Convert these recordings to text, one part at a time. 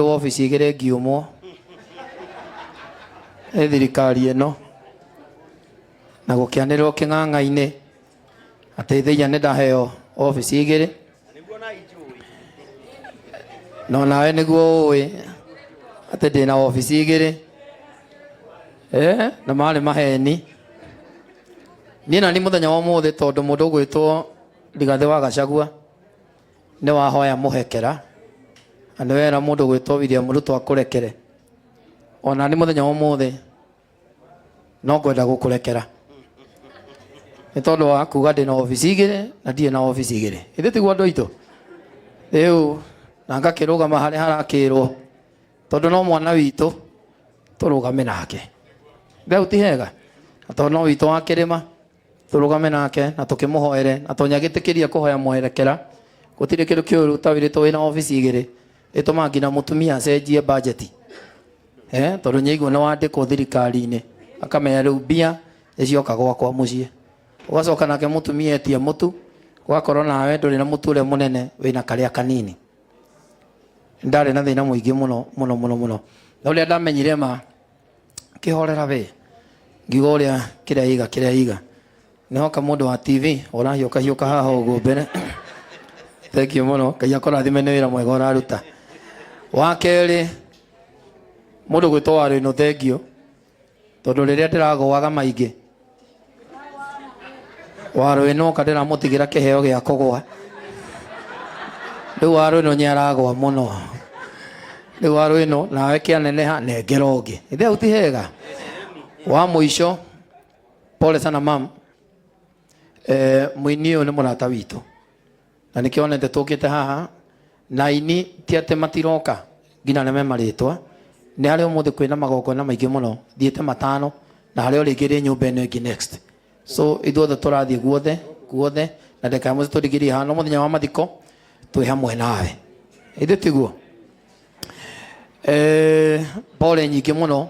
Wabici igĩrĩ ngiumwo nĩ thirikari ĩno na gũkĩanĩrĩrwo kĩng'ang'a-inĩ atĩ Thĩia nĩ ndaheo wabici igĩrĩ. No nawe nĩguo ũĩ atĩ ndĩna wabici igĩrĩ. Eh, na marĩ maheni. Niĩ nani mũthenya wa ũmũthĩ tondũ mũndũ ũgwĩtwo Rigathĩ wa Gachagua nĩ wahoya mũhekera na nĩ wera mũndũ gwĩtwo William Ruto akũrekere. Ona nĩ mũthenya wa ũmũthĩ no ngwenda gũkũrekera nĩ tondũ wa kuga ndĩ na obici igĩrĩ na ndirĩ na obici igĩrĩ. Ithuĩ tiguo andũ aitũ rĩu, na ngakĩrũgama harĩa harakĩrwo tondũ no mwana witũ tũrũgame nake. Rĩu ti hega na tondũ no witũ wa kĩrĩma Tũrũgame nake na tũkĩmũhoere na tũnyagĩtĩkĩria kũhoya mwerekera. Gũtirĩ kĩndũ kĩũru ta wĩrĩtwo wĩna obici igĩrĩ ĩtũmaga nginya mũtumia acenjie bajeti. Eh, tondũ nĩaigua nĩ wandĩkwo thirikari-inĩ akamenya rĩu mbia nĩcioka gwakwa mũciĩ. Ũgacoka nake mũtumia etia mũtu ũgakorwo nawe ndũrĩ na mũtu ũrĩa mũnene wĩna karĩa kanini. Ndarĩ na thĩna mũingĩ mũno mũno mũno mũno. Na ũrĩa ndamenyire ma Kĩhorera we ngiuga ũrĩa kĩrĩa iga kĩrĩa iga nĩhoka mũndũ wa TV ũrahiũka hiũka haha ũguo mbere. Thank you mũno, Ngai akũrathime nĩ wĩra mwega ũraruta. Wa kerĩ, mũndũ gwĩtwo Warĩnũ, thank you tondũ rĩrĩa ndĩragũaga maingĩ Warũĩnũ oka ndĩramũtigĩra kĩheo gĩa kũgũa. Rĩu Warũĩnũ nĩ aragũa mũno. Rĩu Warũĩnũ nawe kĩaneneha nengera ũngĩ. Ithe hau ti hega? Wa mũico, pole sana mam. Eh, mũini ũyũ nĩ mũrata witũ na nĩkĩo onete tũkĩte haha na aini ti atĩ matiroka nginya neme marĩtwa. Nĩ harĩ ũmũthĩ kwĩna magongona maingĩ mũno thiĩte matano na harĩ o rĩngĩ rĩ nyũmba ĩno ĩngĩ next. So ithuothe tũrathiĩ guothe guothe na ndagĩka ya mũico tũrigĩrĩrie haha, no mũthenya wa mathiko twĩ hamwe nawe, ithuĩ tiguo? Eh, pole nyingĩ mũno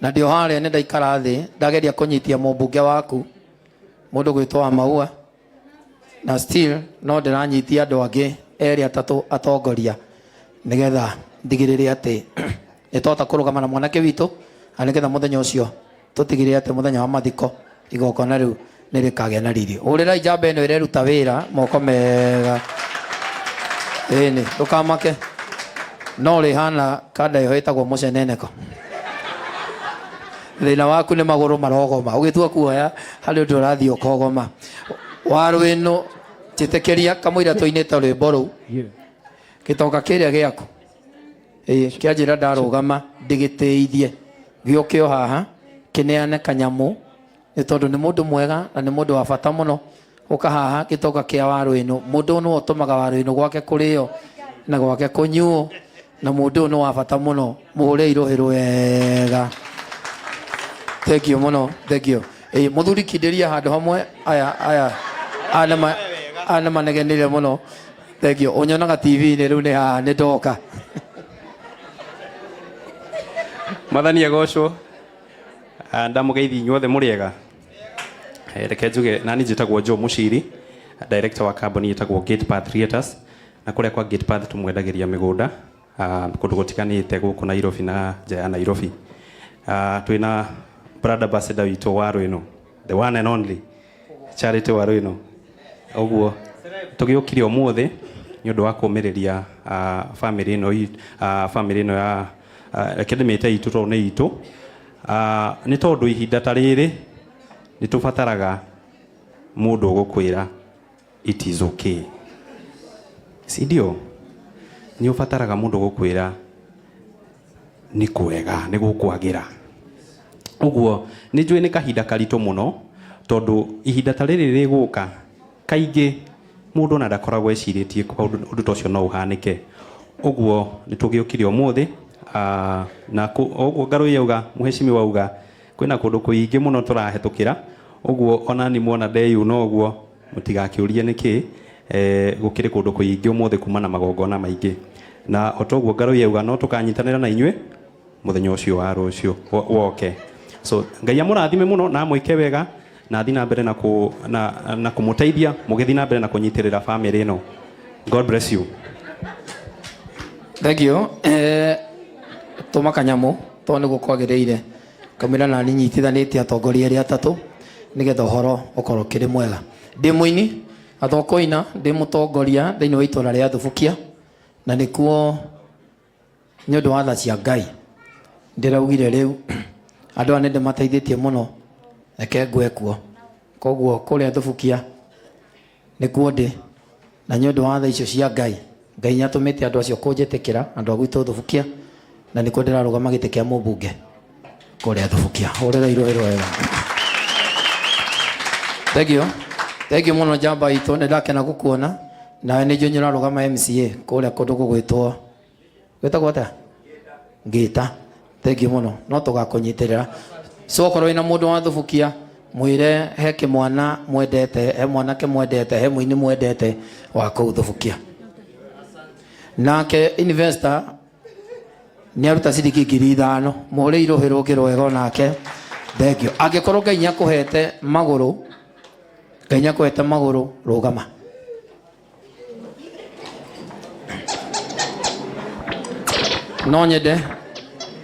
na ndĩ o harĩa nĩ ndaikara thĩ ndageria kũnyitia mũmbunge waku mũndũ gwĩtwo wa Maua na still no ndĩranyitia andũ angĩ erĩ atatũ atongoria nĩgetha ndigĩrĩre atĩ nĩ twahota kũrũgama na mwanake witũ na nĩgetha mũthenya ũcio tũtigĩrĩre atĩ mũthenya wa mathiko igongona rĩu nĩ rĩkagĩa na riri. Hũrĩrai njamba ĩno ĩreruta wĩra moko mega. Ĩni ndũkamake no rĩhana kanda ĩyo ĩtagwo mũceneneko. Thĩna waku nĩ magũrũ marogoma ũgĩtua kuoya harĩ ũndũ ũrathiĩ ũkogoma. Warwĩnũ njĩtĩkĩria kamũira tũinĩte rwĩmbo rũu gĩtonga kĩrĩa gĩaku ĩĩ kĩanjĩra ndarũgama ndĩgĩtĩithie gĩũke o haha kĩneane kanyamũ nĩ tondũ nĩ mũndũ mwega na nĩ mũndũ wa bata mũno. Ũka haha gĩtonga kĩa Warũĩnũ. Mũndũ ũyũ nĩwe ũtũmaga Warũĩnũ gwake kũrĩo na gwake kũnyuo na mũndũ ũyũ nĩ wa bata mũno. Mũhũrei rũhĩ rwega. Thank you mũno, thank you. Ĩĩ mũthuri kindĩria handũ hamwe aya aya aya nĩ aya nĩ manegenire mũno. Thank you. Ũnyonaga TV-inĩ rĩu nĩ haha nĩ ndoka. Mwathani agocwo. Ah, ndamũgeithia inyuothe mũrĩ ega. Eh, reke njuge nani njĩtagwo Joe Mũciri, director wa kambuni ĩtagwo Gate Path Realtors, na kũrĩa kwa Gate Path tũmwendagĩria mĩgũnda ah, kũndũ gũtiganĩte gũkũ Nairobi na nja ya Nairobi. Ah, twĩna brand ambassador witũ wa Rwĩnũ, the one and only Charity wa Rwĩnũ. Ũguo tũgĩũkire ũmũthĩ nĩ ũndũ wa kũmĩrĩria ah, family ĩno ah, family ĩno ya ah, reke ndĩmĩte itũ tondũ nĩ itũ. Ah, nĩ tondũ ihinda ta rĩrĩ nĩ tũbataraga mũndũ ũgũkwĩra it is okay, si ndio? Nĩ ũbataraga mũndũ ũgũkwĩra nĩ kwega, nĩ gũkwagĩra. Ũguo nĩ njũĩ nĩ kahinda karitũ mũno tondũ ihinda ta rĩrĩ rĩgũka kaingĩ mũndũ ona ndakoragwo ecirĩtie ũndũ ta ũcio no ũhanĩke. Ũguo nĩ tũgĩũkire ũmũthĩ ah, na ũguo Ngarũi auga, mũhecimiwa auga kwĩna kũndũ kũingĩ mũno tũrahĩtũkĩra. Ũguo onani muona ndeyuna ũguo mũtigakĩũrie nĩkĩ, eh, gũkĩrĩ kũndũ kũingĩ ũmũthĩ kuma na magongona maingĩ. Na o ta ũguo Ngarũi auga no tũkanyitanĩra na inyuĩ mũthenya ũcio wa rũciũ woke. So Ngai amũrathime mũno na amwĩke wega na athiĩ na mbere na, kũ, na, na kũmũteithia mũgĩthiĩ na mbere na kũnyitĩrĩra family ĩno. God bless you. Thank you. Tũma kanyamũ tondũ nĩguo kwagĩrĩire kamũira na niĩ nyitithanĩtie atongoria erĩ atatũ nĩgetha ũhoro ũkorwo ũkĩrĩ mwega. Ndĩ mũini athokoina, ndĩ mũtongoria thĩinĩ wa itũra rĩa Thubukia, na nĩkuo nĩ ũndũ wa tha cia Ngai ndĩraugire rĩu andũ aya nĩ ndĩmateithĩtie mũno, reke ngwe kuo. Koguo kũrĩa Thubukia nĩkuo ndĩ, na nĩ ũndũ wa tha icio cia Ngai, Ngai nĩ atũmĩte andũ acio kũnjĩtĩkĩra, andũ a gwitũ Thubukia, na nĩkuo ndĩrarũgama gĩtĩ kĩa mũmbunge kũrĩa Thubukia. Hũrĩra irũĩ rwega. Thank you. Thank you mũno njamba itũ, nĩ ndakena gũkuona. Nawe nĩ njũĩ nĩ ũrarũgama MCA kũrĩa kũndũ gũgwĩtwo gwĩtagwo atĩa? Ngĩta. Thank you mũno, no tũgakũnyitĩrĩra. So okorwo wĩna mũndũ wa Thubukia, mwĩre he kĩmwana mwendete, he mwanake mwendete, he mũini mwendete wa kũu Thubukia. Nake investor nĩ aruta ciringi 5,000, mũhũre irũhĩ rũngĩ rwega onake. Thank you. Angĩkorwo Ngai nĩ akũhete magũrũ, Ngai nĩ akũhete magũrũ, rũgama. No nyende,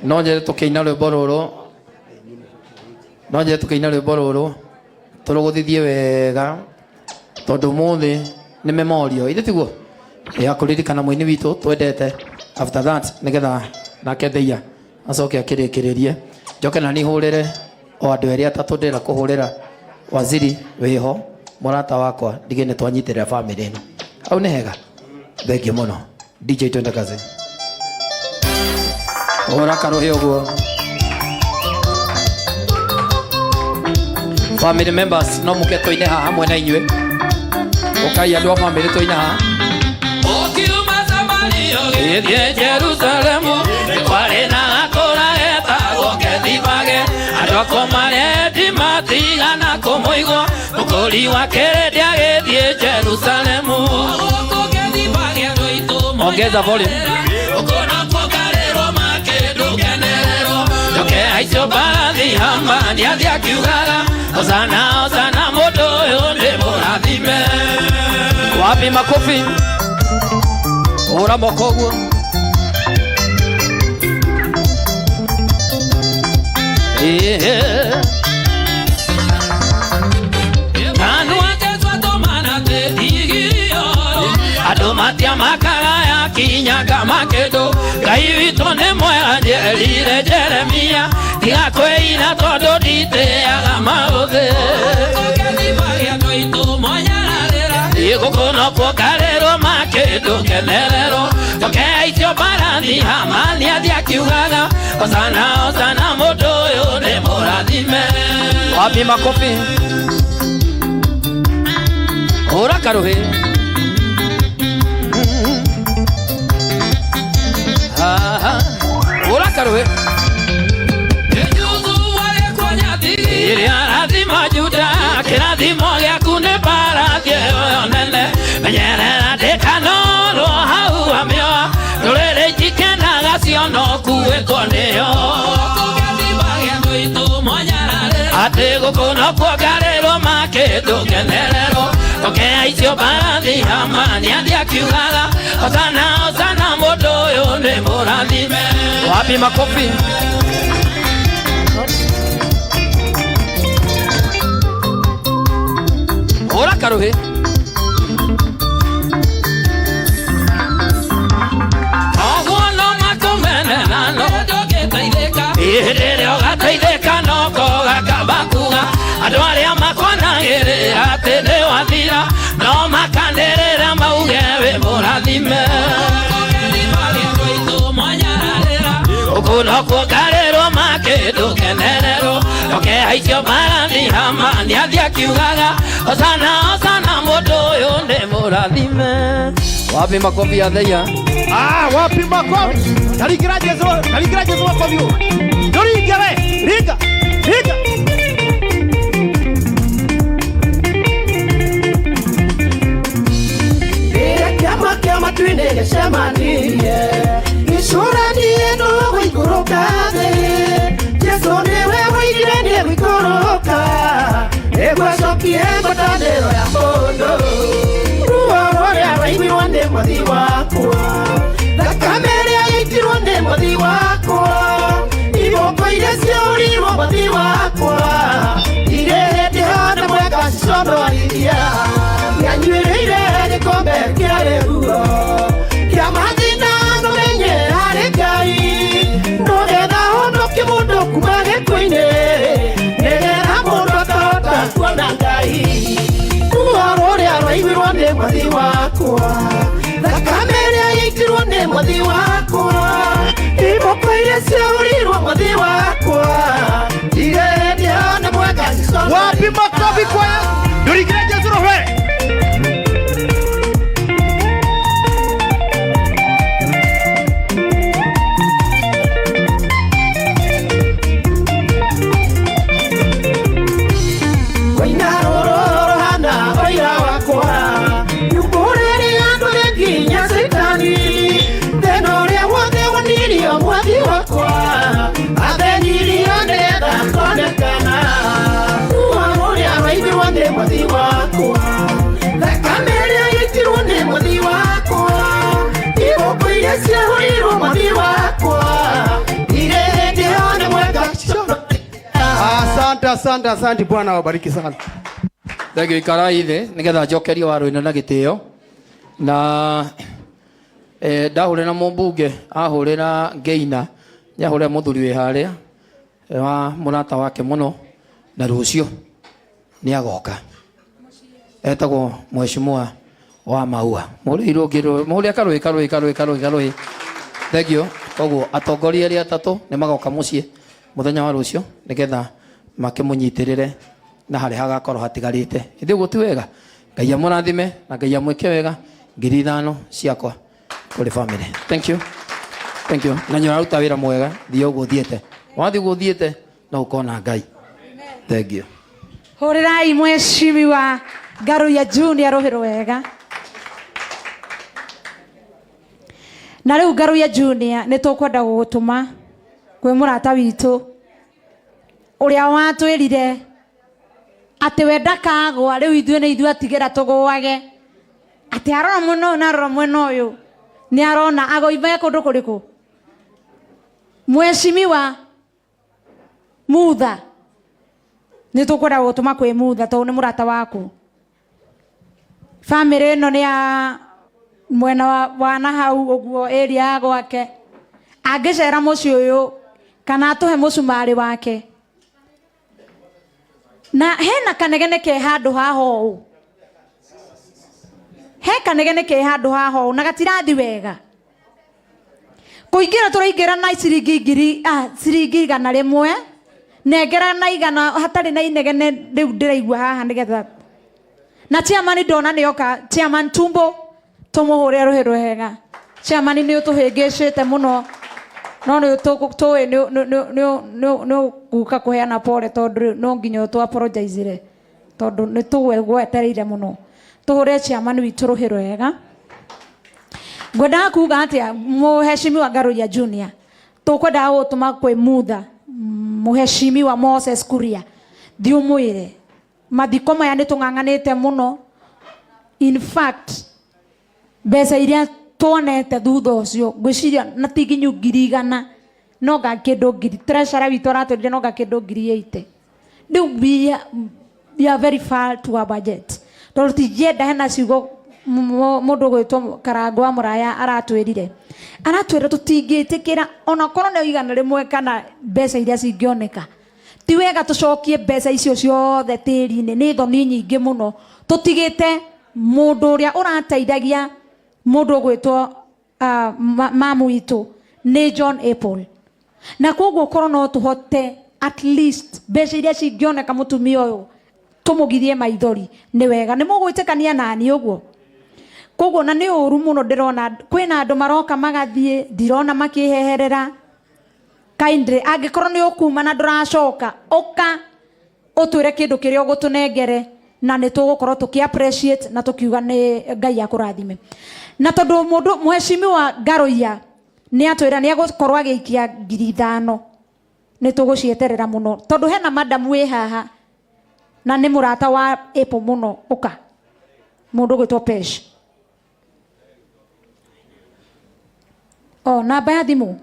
no nyende tũkĩina rwĩmbo rũrũ, no nyende tũkĩina rwĩmbo rũrũ tũrũgũthithie wega tondũ ũmũthĩ nĩ memorial, ithe tiguo ya kũririkana mũini witũ twendete. After that nĩgetha nake Theia acoke akĩrĩkĩrĩrie, njoke na niĩ hũrĩre o andũ erĩ atatũ ndĩrenda kũhũrĩra. Waziri wĩho mũrata wakwa, ndige nĩ twanyitĩrĩra famĩlĩ ĩno. Hau nĩ hega, thengiũ mũno. DJ twende kazi, hũra karũhĩ ũguo. Family members no mũke tũine haha hamwe na inyuĩ, ũkai andũ a famĩlĩ tũine haha. Ũkiuma Samaria ũgĩthiĩ Jerusalemu, kwarĩ na gakũra getagwo Kethibage. Andũ akwa marendi matigana kũmũigua, mũkũri wa kĩrĩndĩ agĩthiĩ Jerusalemu. Ongeza volume. Njoke aicio mbarathi Hamani athiĩ akiugaga, Hosana, Hosana, mũndũ ũyũ nĩ mũrathime. Wapi makofi? Hũra moko ũguo. Yeah. Andũ matiamakaga yakinyaga makĩndũ, Ngai witũ nĩ mwega, njerire Jeremia tiga kwĩina tondũ nditĩaga maũthĩ. Gũkũ nokuo ngarĩrwo makĩndũ kenererwo, njoke aicio mbarathi Hamani athiĩ akiugaga, Hosana, Hosana, mũndũ ũyũ nĩ mũrathime. Wapi makofi? Hũra karũhĩ. Hũra karũhĩ. Ĩrĩa rathima Juda, kĩrathimo gĩaku nĩ mbarathi ĩyo nene, menyerera ndĩkanorwo hau amĩoa, ndũrĩrĩ itikenaga ciono kuĩtwo nĩyo. Atĩ gũkũ nokuo ngarĩrwo makĩndũ kenererwo, njoke aicio mbarathi Hamani athiĩ akiugaga, Hosana, Hosana, mũndũ ũyũ nĩ mũrathime. Wapi makofi? Hũra karũhĩ. Oguo no makũmenena no ndũngĩteithĩka, hĩndĩ ĩrĩa ũgateithĩka no kogakamba kuga, andũ arĩa makwanagĩrĩra atĩ nĩ wathira no makanĩrĩra mauge wĩ mũrathime. Gũkũ nokuo ngarĩrwo makĩndũ kenererwo, njoke aicio mbarathi Hamani athiĩ akiugaga, Hosana, Hosana, mũndũ ũyũ nĩ mũrathime. Wapi makofi ya Theia? Ah, wapi makofi? Taringira Jesu, taringira Jesu makofi. Turinge we, ringa, ringa. Rĩrĩa kĩama kĩa matu-inĩ gĩcemanirie, gĩcũranie nũ gũikũrũka thĩ. Jesũ nĩwe woigire nĩegũikũrũka, nĩguo acokie ngwatanĩro ya mũndũ. Ruo rũrĩa rwaiguirwo nĩ mwathi wakwa, thakame ĩrĩa Mwathi wakwa, iboko iria ciahũrirwo mwathi wakwa, irendio nĩ mwega. Wapi makofi kwa Yesu? Ndũringĩre Jesu roho. Koina rũrũ rũhana ũira wakwa, nyumbũrĩria andũ nĩ nginya Caitani, thĩna ũrĩa wothe wonirio mwathi wakwa, athenirio nĩgetha ngonekana, ruo rũrĩa rwaiguirwo nĩ mwathi wakwa, thakame ĩrĩa yaitirwo nĩ mwathi wakwa, iboko iria ciahũrirwo mwathi wakwa, irĩ hĩndĩ ĩyo nĩ mwega. Asante, asante, asante. Bwana awabariki sana. Thank you, ikarai thĩ nĩgetha njokerie waro ĩno na gĩtĩo na ndahũrĩra mũmbunge ahũrĩra ngeina nĩahũrĩra mũthuri wĩ harĩa wa mũrata wake mũno, na rũciũ nĩagoka, etagwo mheshimiwa wa Maua mũrĩirwo ngĩrwo mũrĩa karũĩ karũĩ karũĩ karũĩ karũĩ. Thank you. Koguo atongoria arĩa atatũ nĩ magoka mũciĩ mũthenya wa rũciũ nĩgetha makĩmũnyitĩrĩre na harĩa hagakorwo hatigarĩte. Ithuĩ ũguo ti wega? Ngai amũrathime na Ngai amwĩke wega. 5,000 ciakwa kũrĩ family. Thank you, thank you. Na nĩ ũraruta wĩra mwega. Thiĩ ũguo ũthiĩte, wathiĩ ũguo ũthiĩte no ũkona Ngai. Thank you. Hũrĩrai mheshimiwa Ngaruiya Junior rũhĩ rwega. Na rĩu Ngaruiya Junior, nĩ tũkwenda gũgũtũma kwĩ mũrata witũ ũrĩa watwĩrire atĩ we ndakagwa. Rĩu ithuĩ nĩ ithuĩ atigĩra tũgũage atĩ arora mwena ũyũ na arora mwena ũyũ nĩ arona agoima kũndũ kũrĩkũ. Mheshimiwa Mutha, nĩ tũkwenda gũgũtũma kwĩ Mutha tondũ nĩ mũrata waku. Bamĩrĩ ĩno nĩ ya mwena wa na hau ũguo area ya gwake. Angĩcera mũciĩ ũyũ kana atũhe mũcumarĩ wake, na hena kanegene ke handũ haha ũũ, he kanegene ke handũ haha ũũ na gatirathi wega. Kũingĩra tũraingĩra na ciringi ngiri, ciringi 100, nengera na 100 hatarĩ na inegene rĩu ndĩraigua haha nĩgetha na chairman ndona nĩoka. Chairman Tumbo, tũmũhũre rũhĩ rwega. Chairman, nĩ ũtũhĩngĩcĩte mũno, no nĩ tũĩ nĩ ũguka kũheana pole tondũ rĩu no nginya ũtũ apologize tondũ nĩ tũgwetereire mũno. Tũhũre chairman witũ rũhĩ rwega. Ngwendaga kuga atĩa, mũheshimiwa Ngaruiya Junior, tũkwendaga gũtũma kwĩ Mutha, mũheshimiwa Moses Kuria, thiĩ ũmwĩre mathiko maya nĩ tũng'ang'anĩte mũno. In fact, mbeca iria tuonete thutha ũcio ngwĩciria na ti nginyu 100,000, no nga kĩndũ ngiri, treasurer witũ aratwĩrire no nga kĩndũ 80,000. Rĩu we are very far to our budget tondũ tingĩenda hena ciugo mũndũ ũgwĩtwo Karango wa Mũraya aratwĩrire, aratwĩra tũtingĩtĩkĩra ona korwo nĩ 100 kana mbeca iria cingĩoneka. Ti wega tũcokie mbeca icio ciothe tĩri-inĩ, nĩ thoni nyingĩ mũno tũtigĩte mũndũ ũrĩa ũrateithagia mũndũ ũgwĩtwo mamu witũ nĩ John Apple, na koguo korwo no tũhote at least mbeca iria cingĩoneka mũtumia ũyũ tũmũgirie maithori nĩ wega. Nĩ mũgwĩtĩkania nani ũguo? Koguo na nĩ ũru mũno ndĩrona kwĩna andũ maroka magathiĩ, ndirona makĩheherera. Kindly, angĩkorwo nĩ ũkuma na ndũracoka, ũka ũtwĩre kĩndũ kĩrĩa ũgũtũnengere na nĩ tũgũkorwo tũkĩ appreciate na tũkiuga nĩ Ngai akũrathime. Na tondũ mũndũ mheshimiwa Ngaruiya nĩ atwĩra nĩ egũkorwo agĩikia 5,000, nĩ tũgũcieterera mũno tondũ hena madam wĩ haha na nĩ mũrata wa Apple mũno. Ũka, mũndũ ũgwĩtwo Pesh. O namba ya thimũ,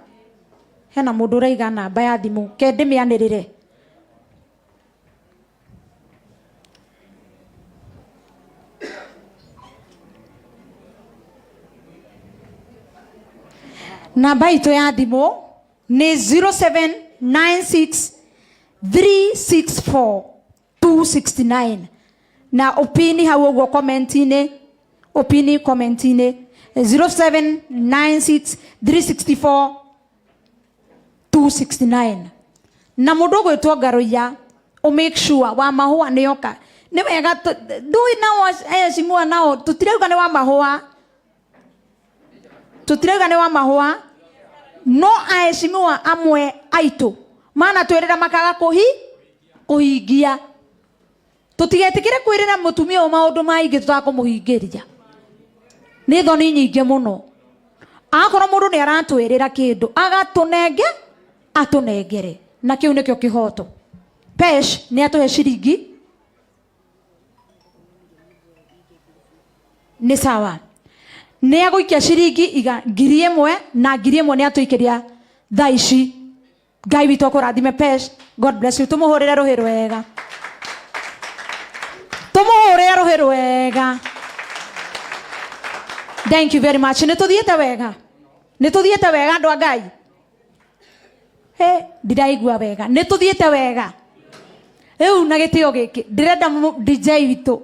hena mũndũ ũraiga namba ya thimũ, ke ndĩmĩanĩrĩre. Namba itũ ya thimũ nĩ 0796 364 269, na ũpini hau ũguo comment-inĩ, ũpini comment-inĩ. 0796 364 269. Na mũndũ ũgwĩtwo Ngaruiya, ũ make sure wa mahũa nĩ oka. Nĩ wega ndũĩ nao heshimiwa nao tũtirauga nĩ wa mahũa, tũtirauga nĩ wa mahũa, no aheshimiwa amwe aitũ mana twĩrĩra makaga kũhingia. Tũtigetĩkĩre kwĩrĩra mũtumia ũyũ maũndũ maingĩ tũtakũmũhingĩria. Nĩ thoni nyingĩ mũno. Akorwo mũndũ nĩ aratwĩrĩra kĩndũ agatũnenge, atũnengere, na kĩu nĩkĩo kĩhoto. Pesh nĩ atũhe ciringi nĩ sawa, nĩ agũikia ciringi 1,000 na 1,000 nĩ atũikĩria thaa ici. Ngai witũ akũrathime Pesh, God bless you. Tũmũhũrĩre rũhĩ rwega, tũmũhũrĩre rũhĩ rwega. Thank you very much. Nĩ tũthiĩte wega, nĩ tũthiĩte wega andũ a Ngai. He, ndiraigua wega, nĩ tũthiĩte wega. Rĩu na gĩtĩo gĩkĩ ndĩrenda DJ witũ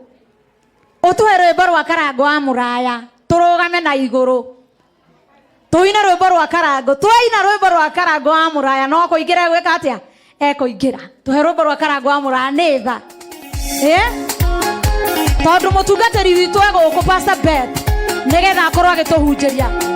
ũtũhe rwĩmbo rwa Karango wa Mũraya, tũrũgame na igũrũ tũine rwĩmbo rwa Karango. Twaina rwĩmbo rwa Karango wa Mũraya no kũingĩra gwĩka atĩa? Ekũingĩra. Tũhe rwĩmbo rwa Karango wa Mũraya nĩ tha. Tondũ mũtungatĩri witũ e gũkũ Pastor Beth, nĩgetha akorwo agĩtũhunjĩria.